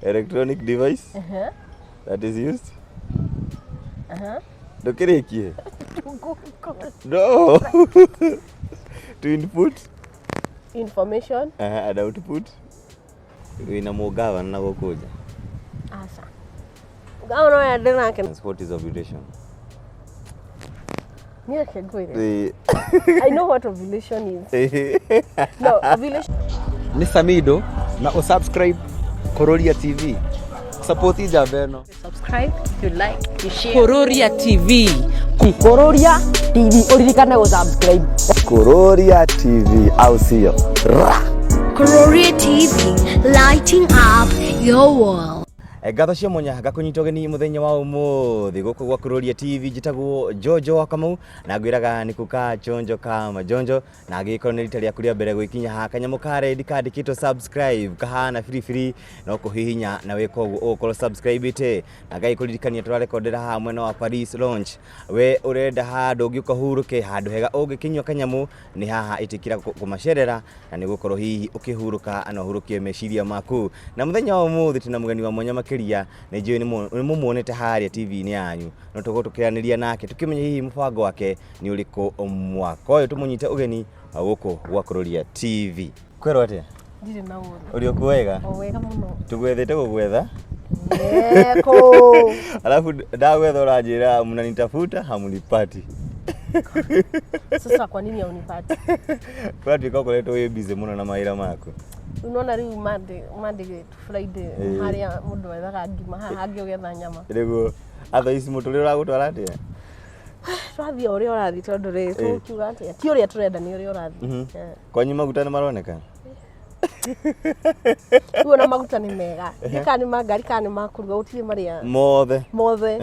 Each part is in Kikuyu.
Electronic device that is used. Ndũkĩrĩkie. No. To input Information. And output. Wĩna mũgavana na gũkũ nja. Aca. Ngavana ũyũ ndĩ nake. What is ovulation? Niĩ reke ngwĩre. Ĩĩ. I know what ovulation is. No, ovulation. Nĩ Samido na ũsubscribe Kororia TV. Support njamba ĩno. Subscribe, you like, you share. Kororia TV. Kororia TV uririkane gũ subscribe. Kururia TV au sio? Ra! Gloria TV, lighting up your world. Ngatho cia mwanya ngakũnyita ũgeni mũthenya wa ũmũthĩ gũkũ gwa Kururia TV. Njĩtagwo Jojo wa Kamau na ngwĩraga nĩ kuka chonjo ka majonjo, na angĩgĩkorwo nĩ rita rĩaku rĩa mbere gwĩkinya haha, kanyamũ ka red kandĩkĩtwo subscribe kahana biribiri no kũhihinya na wĩka ũguo ũgũkorwo subscribe-ĩte. Na ngai kũririkania tũrarekondera haha mwena wa Paris Launch. We ũrenda handũ ũngĩũka ũhurũke, handũ hega ũngĩkĩnyua kanyamũ nĩ haha, ĩtĩkĩra kũmacerera na nĩ gũkorwo hihi ũkĩhurũka na ũhurũkie meciria maku. Na mũthenya wa ũmũthĩ twĩna mũgeni wa mwanya makĩria. Nĩ njũĩ nĩ mũmuonete harĩa TV-inĩ yanyu, no tũgũkorwo tũkĩaranĩria nake tũkĩmenya hihi mũbango wake nĩ ũrĩkũ mwaka ũyũ. Tũmũnyite ũgeni gũkũ gwa Kururia TV. Kwerwo atĩa? Ndirĩ na ũru. Ũrĩ okuo wega? O wega mũno. Tũgwethete gũgwetha. Eko. Alafu ndagwetha ũranjĩra mnanitafuta hamunipati. Sasa kwa nini haunipati? Kũratuĩka ũkoretwo wĩ busy mũno na mawĩra maku. Unaona rĩu Monday to Friday, harĩa mũndũ ethaga ngima, haha hangĩ ũgetha nyama. Nĩguo atha ici mũtũrĩre ũragũtwara atĩa? Tũrathiĩ o ũrĩa ũrathiĩ, tondũ rĩ tũkiuga atĩa, ti ũrĩa tũrenda, nĩ ũrĩa ũrathiĩ. Kwanyu maguta nĩ maroneka? Rĩu ona maguta nĩ mega. Ndiũĩ kana nĩ ma ngari kana nĩ ma kũruga, gũtirĩ marĩa mothe. Mothe.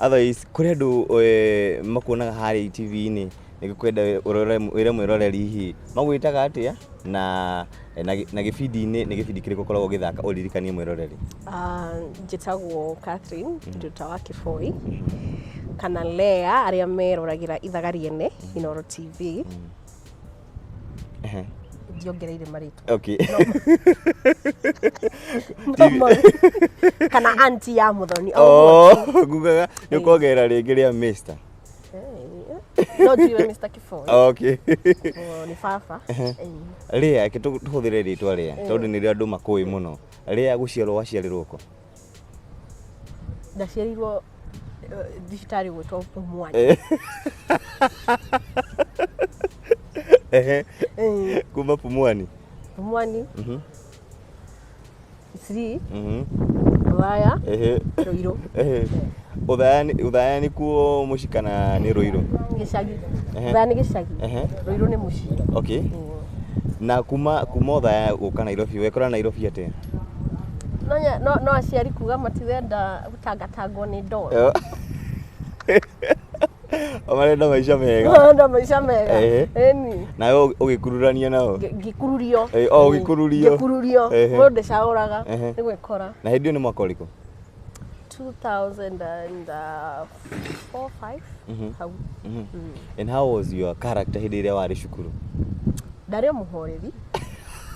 Otherwise kũrĩ andũ makuonaga harĩa TV-inĩ, nĩngũkwenda ũrore wĩre mwĩroreri hihi magwĩtaga atĩa na gĩbindi-inĩ nĩ gĩbindi kĩrĩkũ ũkoragwo ũgĩthaka, ũririkanie mwĩroreri. Ah, njĩtagwo Catherine Nduta wa Kĩboi kana Lea arĩa meroragĩra Ithaga Rĩene Inoro TV. Ndiongereire marĩtwa. Kana anti ya Mũthoni. Oh, ngugaga nĩ ũkongerera rĩngĩ rĩa Mr. No njiwe Mr. Kĩboi. Oh, nĩ baba. Lea, reke tũhũthĩre rĩtwa Lea tondũ nĩrĩo andũ makũĩ mũno. Lea, gũciarwo waciarĩrwo kũ? Ndaciarirwo thibitarĩ gwĩtwo Pumwani. Kuma Pumwani? Pumwani, Isiri, Othaya, Ruiru. Othaya nĩ kuo mũciĩ kana nĩ Ruiru? Gĩcagi. Othaya nĩ gĩcagi. Ruiru nĩ mũciĩ. Okay. Na kuma Othaya gũka Nairobi, wekora Nairobi atĩa? No aciari kuga matirenda gũtangatangwo nĩ ndoro. O marenda maica mega. Marenda maica mega. Ĩni. Nawe ũgĩkururania nao? Ngĩkururio. O ũgĩkururio. Ngĩkururio. Mũndũ ndecagũraga nĩ gwĩkora. Na hĩndĩ ĩyo nĩ mwaka ũrĩkũ? 2004, 5 hau. And how was your character hĩndĩ ĩrĩa warĩ cukuru? Ndarĩ o mũhoreri.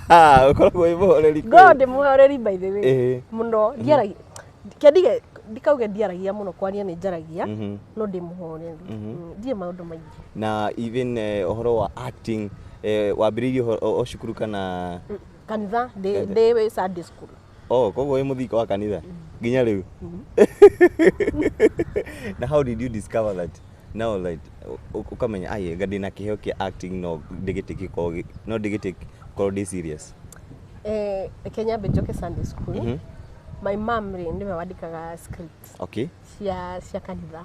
Ah, ũkoragwo wĩ mũhoreri kweli? Ngoragwo ndĩ mũhoreri, by the way. Mũno. Ndiaragia, kĩandige ndikauge ndiaragia mũno, kwaria nĩ njaragia, no ndĩ mũhoreri. Ndirĩ maũndũ maingĩ. Na even ũhoro wa acting wambĩrĩirie o cukuru kana? Kanitha, ndĩ wĩ Sunday school. Oh, koguo wĩ mũthika wa kanitha nginya rĩu. Na how did you discover that now, like ũkamenya ai anga ndĩna kĩheo kĩa acting, no ndĩgĩtĩkie no ndĩgĩtĩkie korwo ndĩ serious? Reke nyambe njoke Sunday school. My mom rĩ, nĩwe wandĩkaga script cia kanitha.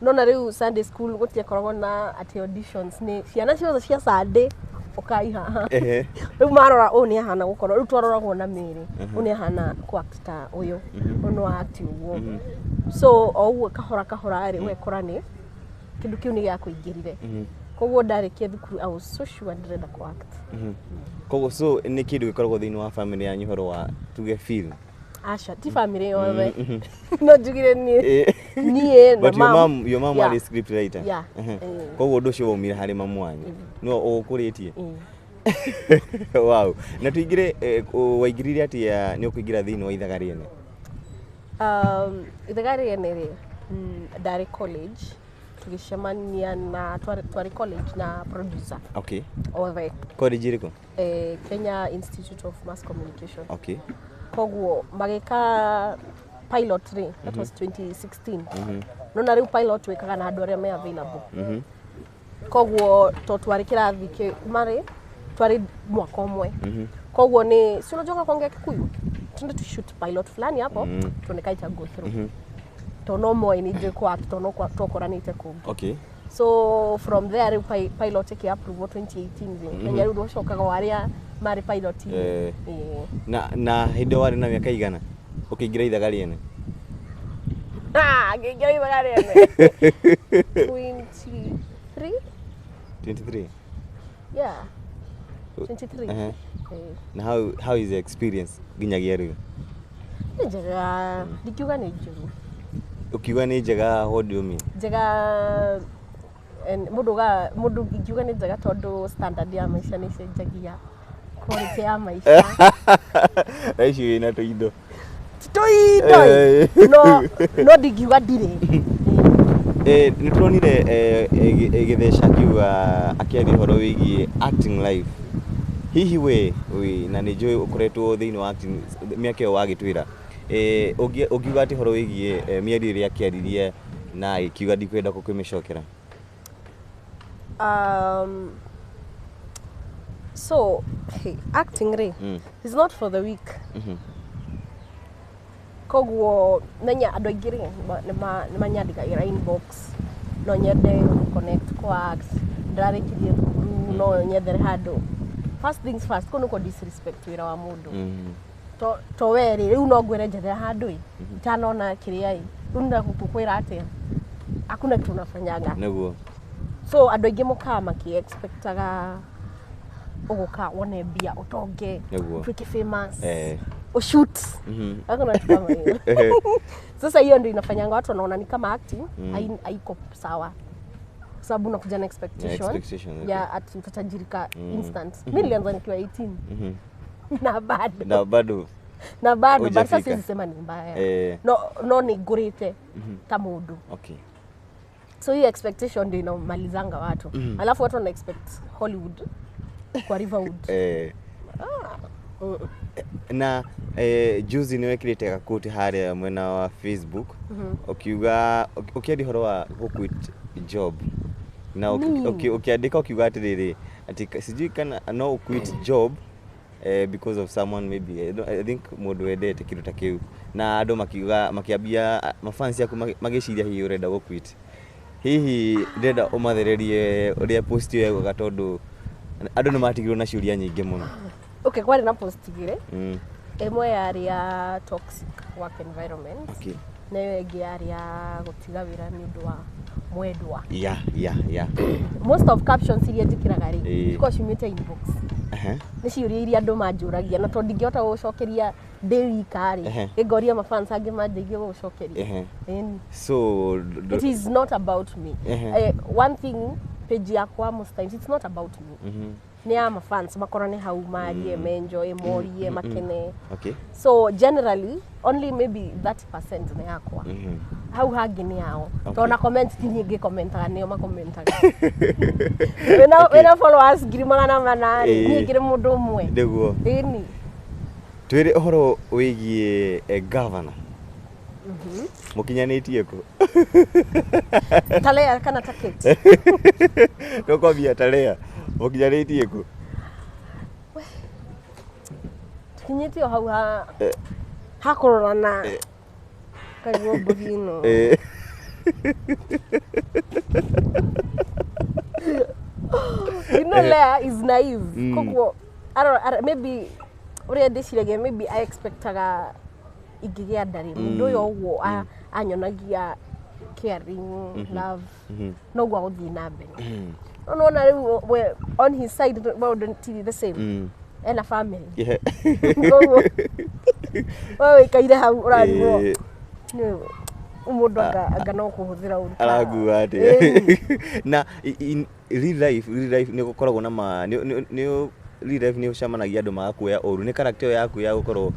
Nona rĩu Sunday school gũtiakoragwo na atĩ auditions, nĩ ciana ciothe cia Sunday ũkai haha. Rĩu marora ũyũ nĩ ahana gũkorwo, rĩu twaroragwo na mĩĩrĩ, ũyũ nĩ ahana kũ act ta ũyũ, ũyũ no act ũguo. So o ũguo kahora kahora rĩ, ũgekora nĩ kĩndũ kĩu nĩ gĩakũingĩrire. Koguo ndarĩkia thukuru I was so sure ndĩrenda kũ act. Koguo so nĩ kĩndũ gĩkoragwo thĩinĩ wa family yanyu, ũhoro wa tuge film? Aca, ti family yothe, no njugire niĩ niĩ na But your mom Yeah. warĩ script writer? Yeah. Koguo ũndũ ũcio waumire harĩ mamu wanyu, nĩwe ũgũkũrĩtie? Wow. Na tuingire, waingirire atia nĩ ũkũingĩra thĩinĩ wa ithaga rĩene? Ithaga rĩene rĩ, ndarĩ college tũgĩcemania na twarĩ college na producer othe. College ĩrĩkũ? Kenya Institute of Mass Communication. Koguo magĩka pilot rĩ, that was 2016. No na rĩu pilot wĩkaga na andũ arĩa me available. Koguo to twarĩ kĩrathi marĩ twarĩ mwaka ũmwe, koguo nĩ si unajua kuongea Kikuyu, tuende tu shoot pilot fulani hapo, tuone ka ita go through, to no moĩ nĩ njũĩ kwa to no twakoranĩte kũngĩ. So from there rĩu pilot ĩkĩ approve 2018 rĩ, menya rĩu ndwacokaga o arĩa marĩ pilot. Na hĩndĩ ĩyo warĩ na mĩaka igana ũkĩingĩra ithaga rĩene? Ah, ngĩingĩra ithaga rĩene 23. 23? Yeah, 23. Na how is the experience nginyagia rĩu? Nĩ njega, ndingiuga nĩ njũru. Ũkiuga nĩ njega, what do you mean? Njega mũndũ ugaga mũndũ ingiuga nĩ njega tondũ standard ya maica nĩ ĩcenjagia, quality ya maica. Thaa ici wĩna tũindo. Tũindo. No ndingiuga ndirĩ. Nĩ tũronire Gĩtheca akiuga, akĩaria ũhoro wĩgiĩ acting life. Hihi we wĩ na nĩ njũĩ ũkoretwo thĩinĩ wa acting mĩaka ĩyo wagĩtwĩra, ũngiuga atĩ ũhoro wĩgiĩ mĩario ĩrĩa akĩaririe na ĩkiuga ndikwenda kũmĩcokera? So hey, acting rĩ is not for the weak. Koguo menya andũ aingĩ rĩ nĩ manyandĩkagĩra inbox, no nyende connect kwa act, ndĩrarĩkirie thukuru, no nyethere handũ. First things first, kũu nĩkuo disrespect wĩra wa mũndũ. To we rĩ, rĩu no ngwĩre njethera handũ ĩ itanona kĩrĩa ĩ rĩu ndagũkwĩra atĩa, hakuna kitu unafanyaga. So andũ aingĩ mũkaga makĩ-expectaga ũgũka wone mbia, ũtonge, ũtuĩke famous, ushoot. Hakuna kitu kama hiyo. Sasa hiyo ndio inafanyanga watu wanaona ni kama acting haiko sawa, sababu unakuja na expectation, Yeah, expectation, okay. ya ati utatajirika instant. Mi nilianza nikiwa 18 na bado Na bado na bado, but sasa hujafika. siwezi sema ni mbaya. No nĩ ngũrĩte ta mũndũ. So hiyo expectation ndio inamalizanga watu. Alafu watu wana expect Hollywood kwa Riverwood. Na juzi nĩ wekĩrĩte gakũti harĩa mwena wa Facebook ũkiuga, ũkĩaria ũhoro wa gũ quit job na ũkĩandĩka ũkiuga atĩrĩrĩ, atĩ sijui kana no ũ quit job because of someone, maybe I, don't- I think mũndũ wendete kĩndũ ta kĩu, na andũ makiuga, makĩambia mafans aku magĩciria hihi ũrenda gũ quit. Hihi ndĩrenda ũmathererie ũrĩa post ĩyo yaugaga, tondũ andũ nĩ matigirwo na ciũria nyingĩ mũno. Okay, kwarĩ na post igĩrĩ. Ĩmwe yarĩ ya toxic work environment na ĩyo ĩngĩ yarĩ ya gũtiga wĩra nĩ ũndũ wa mwendwa. Most of captions iria njĩkĩraga rĩ, cikoragwo ciumĩte inbox. Nĩ ciũria iria andũ manjũragia, na tondũ ndingĩhota gũgũcokeria ndĩ wika rĩ, ĩngoria mafans angĩ mandeithie gũgũcokeria. Ĩni. So It is not about me. One thing, page yakwa most times it's not about me. Nĩ ya mafans makorane hau, marie, menjoy, morie, makene. So generally only maybe 30% nĩ yakwa, hau hangĩ nĩ yao. Tondũ na comment ti nyingĩ commentaga, nĩo makomentaga. Wĩna followers 400,000 rĩ, niĩ ngĩrĩ mũndũ ũmwe. Ĩni. Twĩre ũhoro wĩgiĩ governor, mũkinyanĩtie kũ? Talea kana taketi? Tũkwambia Talea, mũkinyanĩtie kũ? Tukinyĩtie o hau ha hakũrorana kaiguo mbũri ĩno. You know, Leah is naive. Koguo I don't, I don't, maybe ũrĩa ndĩciragia, maybe I expectaga ingĩgĩa nda rĩ, mũndũ ũyũ ũguo anyonagia caring, love, noguo agũthiĩ na mbere. No nona rĩu we on his side maũndũ ti the same. Ena family. Koguo we wĩikaire hau ũrarigwo nĩ mũndũ anga no kũhũthĩra ũru. Arangua atĩa? Ĩni. Na in real life nĩ gũkoragwo na ma nĩ Real life nĩ ũcemanagia andũ magakuoya ũru? Nĩ character ĩyo yaku ya gũkorwo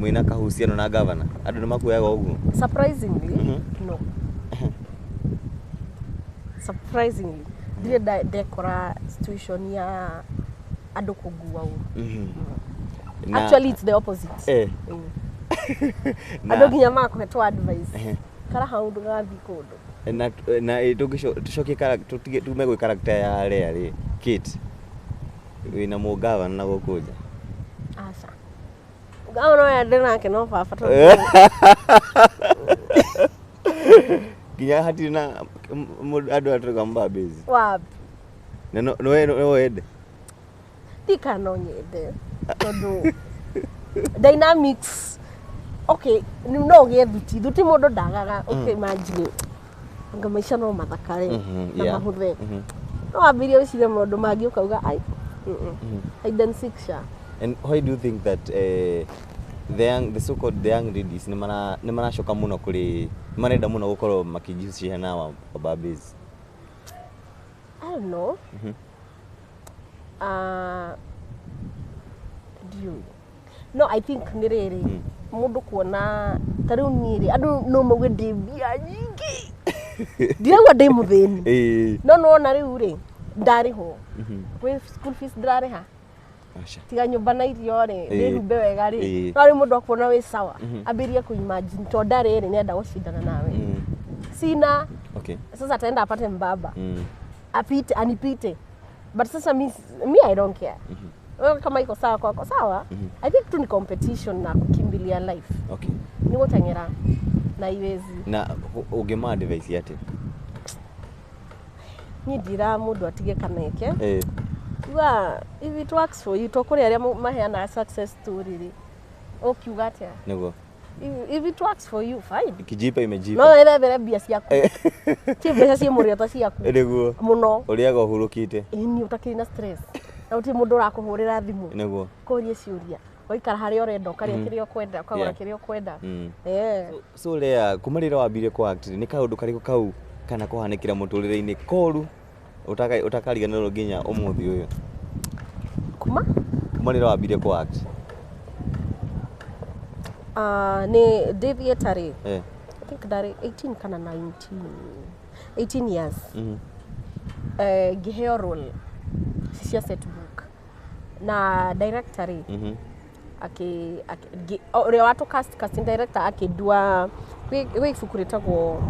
mwĩna kahuciano na gavana, andũ nĩ makuoyaga ũguo? Surprisingly, no. Surprisingly, ndirĩ ndekora situation ya andũ kũngua ũru. Actually, it's the opposite. Andũ nginya makũhetwo advice, kara hau ndũgathiĩ kũndũ. Na tũcokie tũtige tume gwĩ character ya Lea rĩ, Kate, wĩna mũgavana na gũkũ nja? Aca, ngavana ũyũ ndĩ nake no baba, tondũ Nginya hatirĩ na andũ atũga mbambĩzi? Wapi. Na no wende? Ndikana no nyende, tondũ dynamics, okay, no ũgĩe thuti thuti, mũndũ ndagaga. Okay, imagine anga maica no mathakare na mahũthe, no wambĩrĩrie gwĩciria maũndũ mangĩ, ũkauga ai, hide and seek sha. And why do you think that the young, the so-called the young ladies nĩ maracoka mũno kũrĩ, nĩ marenda mũno gũkorwo makĩjihusisha na wababezi? I don't know. Ndiũĩ. No, I think nĩ rĩrĩ, mũndũ kuona ta rĩu niĩ rĩ, andũ no mauge ndĩ mbia nyingĩ, ndirauga ndĩ mũthĩni. No nĩwona rĩu rĩ, ndarĩhwo gwĩ school fees, ndĩrarĩha. Aca. Tiga nyũmba na irio rĩ, ndĩhumbe wega rĩ, no rĩu mũndũ akuona wĩ sawa, ambĩrĩrie kũ imagine to ndarĩ rĩ, nĩenda gũcindana nawe. Sina. Sasa ataenda apate mbaba, apite anipite, but sasa mi I don't care. Wewe kama iko sawa kwako, sawa. I think tu ni competition na kukimbilia life. Ni gũteng'era na iwezi. Na ũngĩma advice atĩ? Niĩ ndiraga mũndũ atige kaneke. Uga if it works for you, to kũrĩ arĩa maheanaga success story rĩ, ũkiuga atĩa? Nĩguo. If it works for you, fine. Ikijipa imejipa. No wethere mbia ciaku, ti mbeca ciĩ mũrĩo ta ciaku. Mũno. Ũrĩaga ũhurũkĩte. Ĩni, ũtakĩrĩ na stress, na gũtirĩ mũndũ ũrakũhũrĩra thimũ kũria ciũria, waikara harĩa ũrenda, ũkarĩa kĩrĩa ũkwenda, ũkagũra kĩrĩa ũkwenda. So Lea, kuma rĩrĩa wambire kũ act, nĩ kaũndũ karĩkũ kau kana kũhanĩkĩra mũtũrĩre-inĩ koru ũtakariganĩrwo nginya ũmũthĩ ũyũ? Kuma? Kuma rĩrĩa wambire kũ act. Nĩ ndĩ theatre rĩ, I think ndarĩ 18 kana 19, 18 years. Ngĩheo role cia set book na director rĩ, ũrĩa watũ cast, casting director, akĩndua gwĩ ibuku rĩtagwo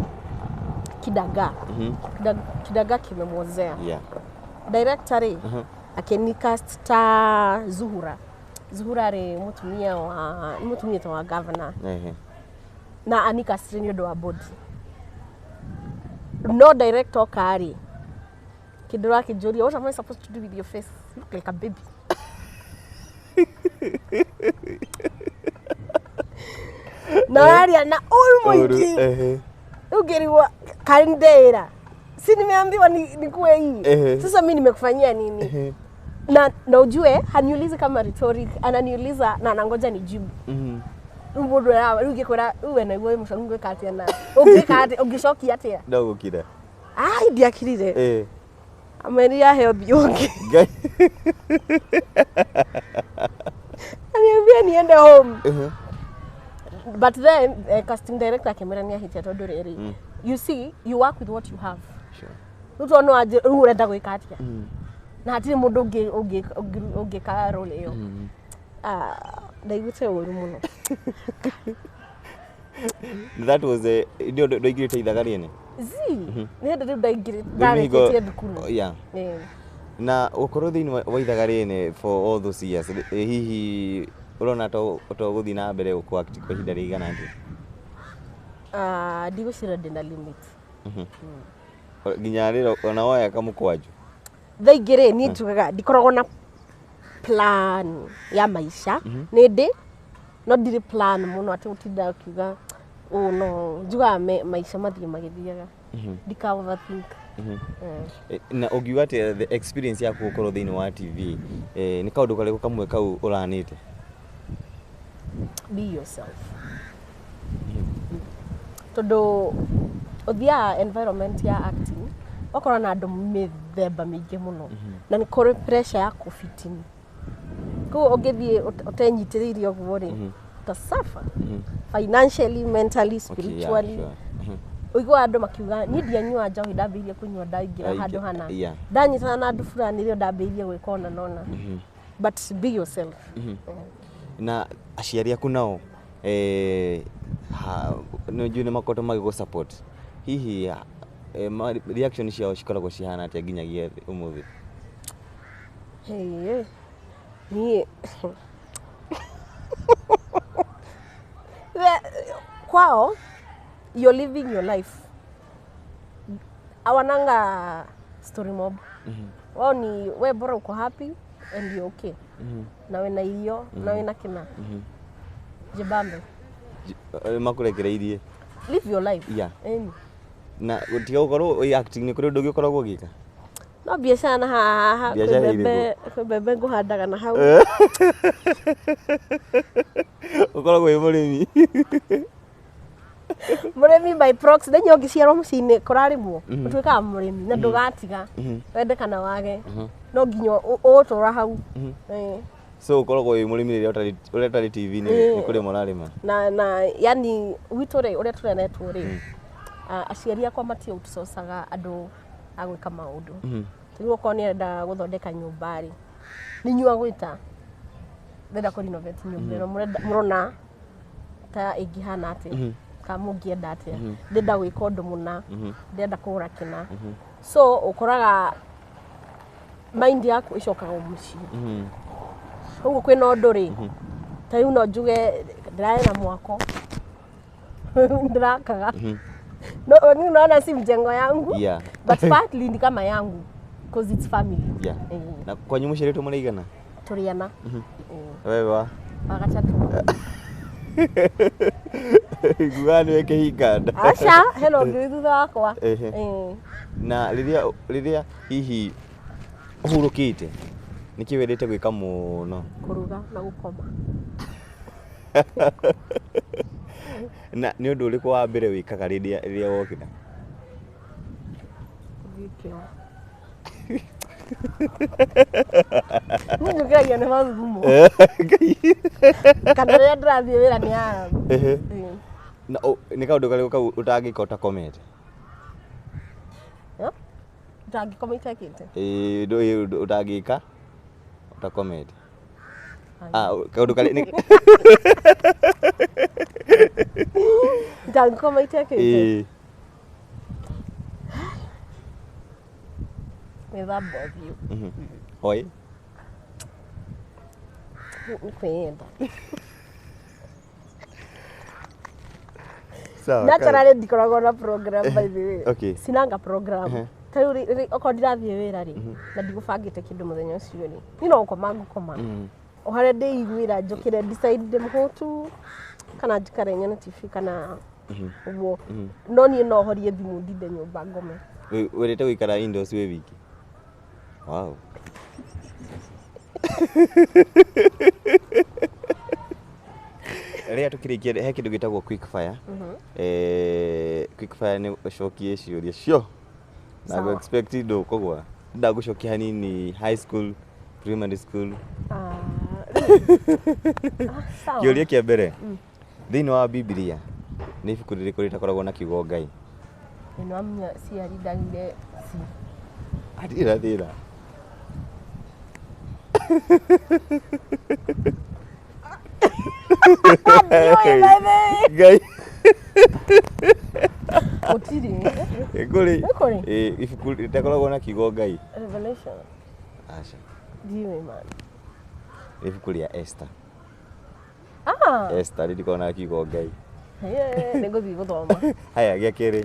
Kidagaa. Kidagaa Kimemwozea. Director rĩ, akĩni cast ta Zuhura. Zuhura rĩ, mũtumia wa nĩ mũtumia ta wa governor. Na anicast nĩ ũndũ wa body, no director oka rĩ, kĩndũ akĩnjũria, "What am I supposed to do with your face? You look like a baby." Na aria na ũru mũingĩ. Rĩu ngĩrigwo karĩ ndeĩra, si nimeambiwa nikuwe hii? Sasa mi nimekufanyia nini? Na ujue haniulizi kama rhetoric, ananiuliza na anangoja nijibu. Rĩu mũndũ rĩu ngĩkwĩra rĩu we naguo wĩ mũcong'u, ngwĩka atĩa na ũngĩka atĩa, ũngĩcokia atĩa? No gũkira. Ai, ndiakirire. Ameria aheo ũthiũ ũngĩ. Ngai. Aniambia niende home. But then casting director akĩmwĩra nĩ ahĩtia, tondũ rĩrĩ, you see, you work with what you have. Rĩu tondũ no anjĩ rĩu ũrenda gwĩka atĩa, na hatirĩ mũndũ ũngĩ ũngĩka role ĩyo. Ah, ndaiguĩte ũru mũno. That was a ndio ndoingirĩte ithaga rĩene? Zi nĩ hĩndĩ rĩu ndaingĩrĩ Rĩu nĩ ndarĩkĩtie thukuru. Na gũkorwo thĩinĩ wa ithaga rĩene for all those years, hihi ũrona to gũthiĩ na mbere gũkũ act kwa ihinda rĩigana atĩa? Ah, ndigwĩciria ndĩna limit. Nginya rĩrĩa ona woya kamũkwanjũ? Thaa ingĩ rĩ, niĩ njugaga ndikoragwo na plan ya maica. Nĩ ndĩ, no ndirĩ plan mũno atĩ gũtinda ũkiuga ũũ, no njugaga maica mathiĩ magĩthiaga, ndika overthink. Na ũngiuga atĩa the experience yaku gũkorwo thĩinĩ wa TV, nĩ kaũndũ karĩkũ kamwe kau ũranĩte? Be yourself, tondũ ũthiaga environment ya acting, ũgakorwo na andũ mĩthemba mĩingĩ mũno, na nĩ kũrĩ pressure ya kũfitini. Koguo ũngĩthiĩ ũtenyitĩrĩire ũguo rĩ, utasuffer financially, mentally, Okay, yeah, spiritually. sure. Ũiguaga andũ makiuga niĩ ndianyua njohi, ndambĩrĩirie kũnyua ndaingĩra handũ hana, ndanyitana na andũ fulani rĩo ndambĩrĩirie gwĩka ona nona. But be yourself. Na aciari aku nao nĩ njũĩ nĩ makoretwo magĩgũ support, hihi reaction ciao cikoragwo cihana atĩa nginyagia ũmũthĩ? Hey, niĩ kwao you're living your life, awananga story mob. Wao ni we bora uko happy and you're okay na wĩna irio na wĩna kĩna, jibambe. Makũrekereirie. Live your life. Ĩni. Na tiga gũkorwo wĩ acting, nĩ kũrĩ ũndũ ũngĩ ũkoragwo ũgĩka? No biacara na haha. Biacara kwĩ mbembe, kwĩ mbembe ngũhandaga na hau. Ũkoragwo wĩ mũrĩmi? Mũrĩmi by proxy. Thĩinĩ ũngĩciarwo mũciĩ-inĩ kũrarĩmwo, ũtuĩkaga mũrĩmi na ndũgatiga, wende kana wage, no nginya ũgũtũra hau. So ũkoragwo wĩ mũrĩmi rĩrĩa ũtarĩ, ũrĩa ũtarĩ TV-inĩ nĩ kũrĩma ũrarĩma? Na yani gwitũ rĩ, ũrĩa tũreretwo rĩ, aciari akwa mati outsourcaga andũ a gwĩka maũndũ. Rĩu okorwo nĩ arenda gũthondeka nyũmba rĩ, nĩ inyuĩ agwĩta, ndĩrenda kũ renovate nyũmba ĩno, mũrona ta ĩngĩhana atĩa, kana mũngĩenda atĩa, ndĩrenda gwĩka ũndũ mũna, ndĩrenda kũgũra kĩna. So ũkoraga mind yaku ĩcokaga o mũciĩ. Ũguo kwĩna ũndũ rĩ, ta rĩu no njuge ndĩrarĩ na mwako ndĩrakaga, no wengine unaona si mjengo yangu, but partly ni kama yangu because it's family. Na kwanyu mũciarĩtwo mũrĩ aigana? Tũrĩ ana. Wewe wa? Wa gatatũ. Nguga nĩwe kĩhinga nda. Aca, hena ũngĩ wĩ thutha wakwa. Na rĩrĩa hihi ũhurũkĩte, nĩkĩ wendete gwĩka mũno? Kũruga na gũkoma. Na nĩ ũndũ ũrĩkũ wa mbere wĩkaga rĩrĩa wokĩra? Gũthiĩ kĩo. Niĩ njũkĩragio nĩ mathugumo kana rĩrĩa ndĩrathiĩ wĩra nĩ alarm. Na nĩ kaũndũ karĩkũ kau ũtangĩka ũtakomete? Ndangĩkoma itekĩte? Ĩĩ, ũndũ ũtangĩka ũtakomete. Ah, kaũndũ karĩ Ndangĩkoma itekĩte? Ĩĩ. Gwĩthamba ũthiũ. Oi. Nĩ kwĩyenda. Sawa. Naturally ndikoragwo na program, by the way. Sinanga program. Ta rĩu okorwo ndirathiĩ wĩra rĩ, na ndigũbangĩte kĩndũ mũthenya ũcio rĩ, niĩ no gũkoma ngũkoma o harĩa ndĩiguĩra, njũkĩre decide ndĩ mũhũtu kana njikare nyone TV kana ũguo. No niĩ no horie thimũ, ndinde nyũmba ngome. Wendete gũikara indoors wĩ wiki? Wow. Rĩrĩa tũkĩrĩkia, he kĩndũ gĩtagwo quick fire. Quick fire nĩ ũcokie ciũria cio na Sawa. ngũ expect ndũkũgwa. Ndagũcokia hanini high school, primary school. Ah, rĩu- ah, sawa. Kĩũria kĩa mbere, thĩinĩ wa Bibilia nĩ ibuku rĩrĩkũ rĩtakoragwo na kiugo Ngai? Ĩno amenya ciari ndagire ci. Hatirĩ na thĩna. Ndiũĩ, by the way. Ngai. Gũtirĩ. Kũrĩ. Nĩ kũrĩ? Ĩ, ibuku rĩtakoragwo na kiugo Ngai. Revelation? Aca. Ndiũĩ, man. Nĩ ibuku rĩa Esther. Ah. Esther rĩtikoragwo na kiugo Ngai. Nĩ ngũthiĩ gũthoma. Haya, gĩa kerĩ,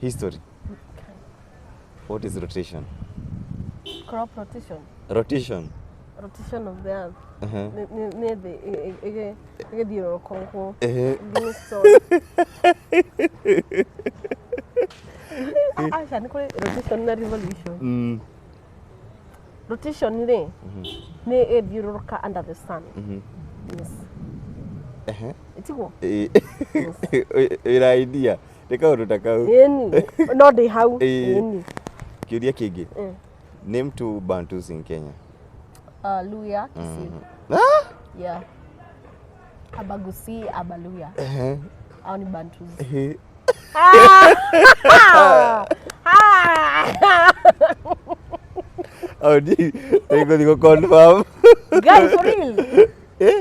history, what is rotation? Crop rotation? Rotation. Rotation of the earth. Nĩ thĩ ĩgĩthiũrũrũka ũguo. Nĩ stone. Aca, nĩ kũrĩ rotation na revolution. Rotation rĩ, nĩ ĩthiũrũrũka under the sun. Yes. Tiguo? Ĩ, wĩna idea nĩ kaũndũ ta kau. Ĩni, no ndĩ hau. Ĩĩ. Ĩni. Kĩũria kĩngĩ. Name two Bantus in Kenya. Luya, Kisii. Ah? Yeah. Abagusi, Abaluya. Au ni Bantus. Au ni niko confirm. Guy, for real.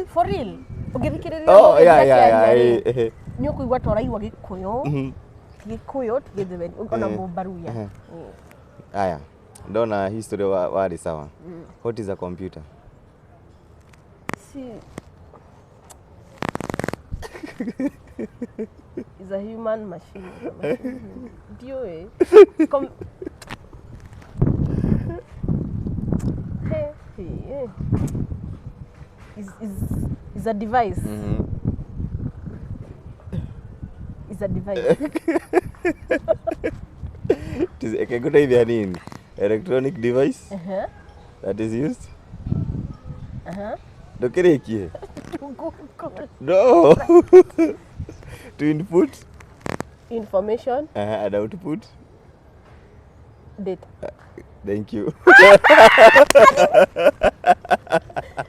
For real. Ũngĩthikĩrĩria Oh, yeah. Nĩ ũkũigua ta ũraigua Gĩkũyũ. Gĩkũyũ ti Gĩthweri, ona Mũmbaruya. Aya, ndona history warĩ sawa. What is a computer? Si is a human machine. Ndiũĩ. Hey, hey. Is a device. Is a device. Ngũteithia nini? Electronic device that is used. Ndũkĩrĩkie. No. To input information and output data. Thank you.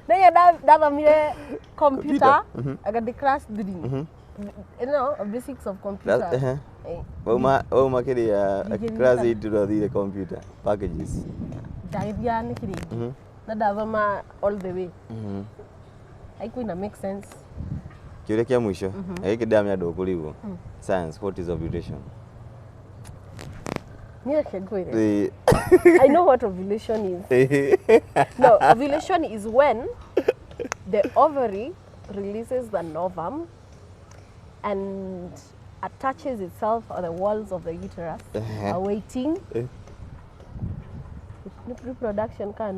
Nĩyo ndathomire computer aga class 3. You know, basics of computer. Wauma kĩrĩa class 8 ũrathire computer packages. Ndagĩthiaga nĩ kĩrĩngĩ. Na ndathoma all the way. Haikuwa ina make sense. Kĩũria kĩa mũico. Na gĩkĩ ndĩramenya ndũkũrigwo. Science, what is ovulation? Niĩ ngwĩre. I know what ovulation is. No, ovulation is when the ovary releases the ovum and attaches itself on the walls of the uterus, awaiting reproduction ka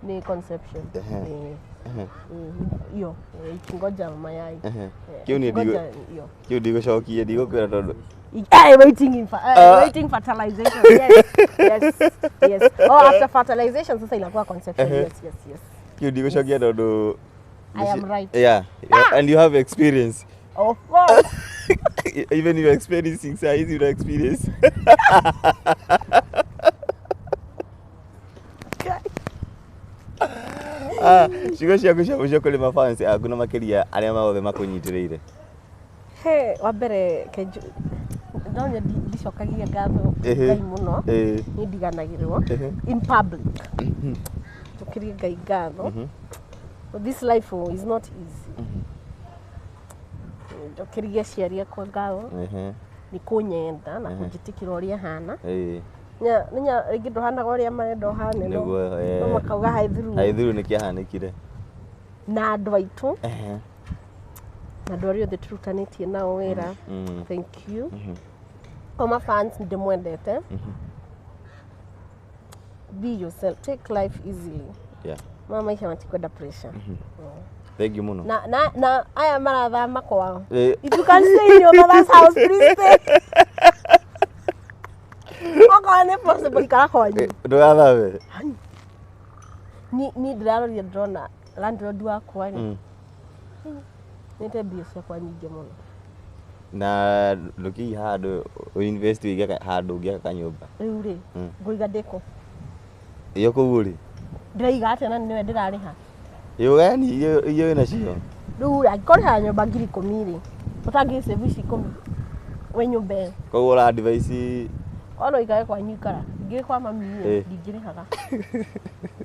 ni conception. Hiyo ikingoja mayai. Kĩu nĩ kĩu ndigũcokia ndigũkwĩra tondũ waiting fertilization. Yes, yes, yes. Oh, after fertilization sasa inakuwa conception. Yes, yes, yes. Kĩu ndigũcokia tondũ I am right. Yeah, and you have experience. Of course. Even you're experiencing size, you experience. Ciugo ciaku cia mũico kũrĩ mafans aku na makĩria arĩa mothe makũnyitĩrĩire. He, wa mbere no ndicokagia ngatho Ngai mũno, nĩ ndiganagĩrwo in public. Njokerie Ngai ngatho. This life is not easy. Njokerie aciari akwa ngatho nĩ kũnyenda na kũnjĩtĩkĩra ũrĩa hana. Nya rĩngĩ ndũhanaga ũrĩa marenda ũhane, no makauga haithuru. Haithuru nĩ kĩahanĩkire. Na andũ aitũ na andũ arĩa othe tũrutanĩtie nao wĩra, thank you. Kwa fans ndĩmwendete. Be yourself, take life easily. Yeah. Mama maisha matikwenda pressure. Thank you muno. Na aya marathama kwao. If you can stay in your mother's house, please stay. Okorwo nĩ possible ikara kwanyu. Ndũgathame. Ni ndĩraroria ndĩrona landlord wakwa rĩ. Nĩte mbia ciakwa nyingĩ mũno. Na ndũkĩiga handũ invest ũige handũ ũngĩaka kanyũmba. Rĩu rĩ, ngũiga ndĩkũ? Iyo kũu rĩ. Ndĩraiga atĩa na nĩwe ndĩrarĩha? Ĩyo yani iria wĩna cio. Rĩu rĩ, angĩkorwo ũrĩhaga nyũmba 10,000 rĩ, ũtangĩ save ici 10 wĩ nyũmba ĩyo. Koguo ũra advise Ona ũikare kwanyu ikara. Ingĩrĩ kwa mami rĩ, ndingĩrĩhaga.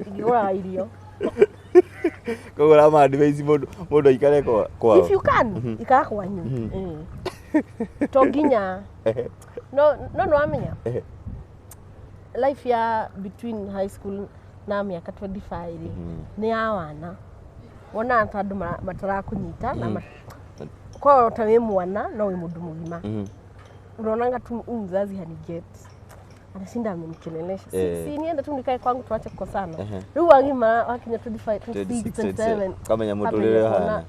Ingĩgũraga irio. Koguo ũrama advise mũndũ aikare kwao. If you can, ikara kwanyu. To nginya. No no wamenya. Life ya between high school na miaka 25 rĩ, nĩ ya wana. Wonaga ta andũ matarakũnyita na kwa ta wĩ mwana no wĩ mũndũ mũgima. Unaonanga tu huyu mzazi haniget. Anashinda amenikelelesha. Si niende tu nikae kwangu tuache kukosana. Rĩu wagima wakinya 25, 26, 27. Kamenya mũtũrĩre ũhana.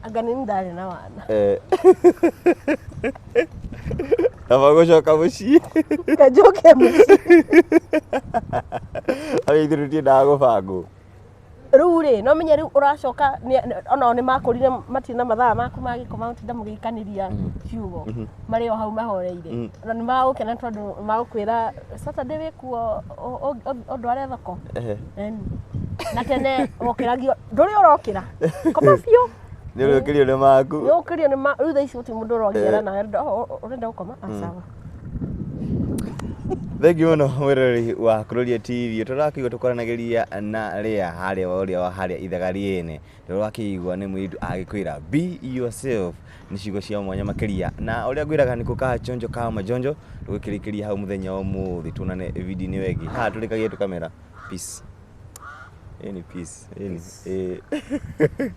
Anga nĩ ndarĩ na wana. Kaba gũcoka mũciĩ. Kanjoke mũciĩ. Arĩa ithuĩ tũtiendaga gũbangwo. Rĩu rĩ, no menye rĩu ũracoka onao nĩ makũrire matirĩ na mathaa maku ma gĩkoma gũtinda mũgĩikanĩria ciugo. Marĩ o hau mahoreire. Na nĩ magũkena tondũ magũkwĩra Saturday wĩkuo ũndware thoko. Na tene wokĩragio ndũrĩ ũrokĩra, koma biũ. Nĩ ũrĩũkĩrio nĩ maku. Nĩ ũkĩrio nĩ ma rĩu thaa ici gũtirĩ mũndũ ũrongera nawe ũrenda gũkoma? Ah, sawa. Thengiũ mũno mwĩroreri wa Kuroria TV, tũrakĩigua tũkwaranagĩria na Leah harĩa ũrĩa wa harĩa ithaga rĩene. Tũrakĩigua nĩ mũirĩtu agĩkwĩra be yourself, nĩ ciugo cia mwanya makĩria, na ũrĩa ngwĩraga nĩ ka chonjo ka majonjo. Tũgĩkĩrĩkĩria hau mũthenya wa ũmũthĩ, tuonane video-inĩ ĩyo ĩngĩ. Haha tũrĩkagia tũkamera peace. Ĩni peace. Ĩni. Ĩĩ.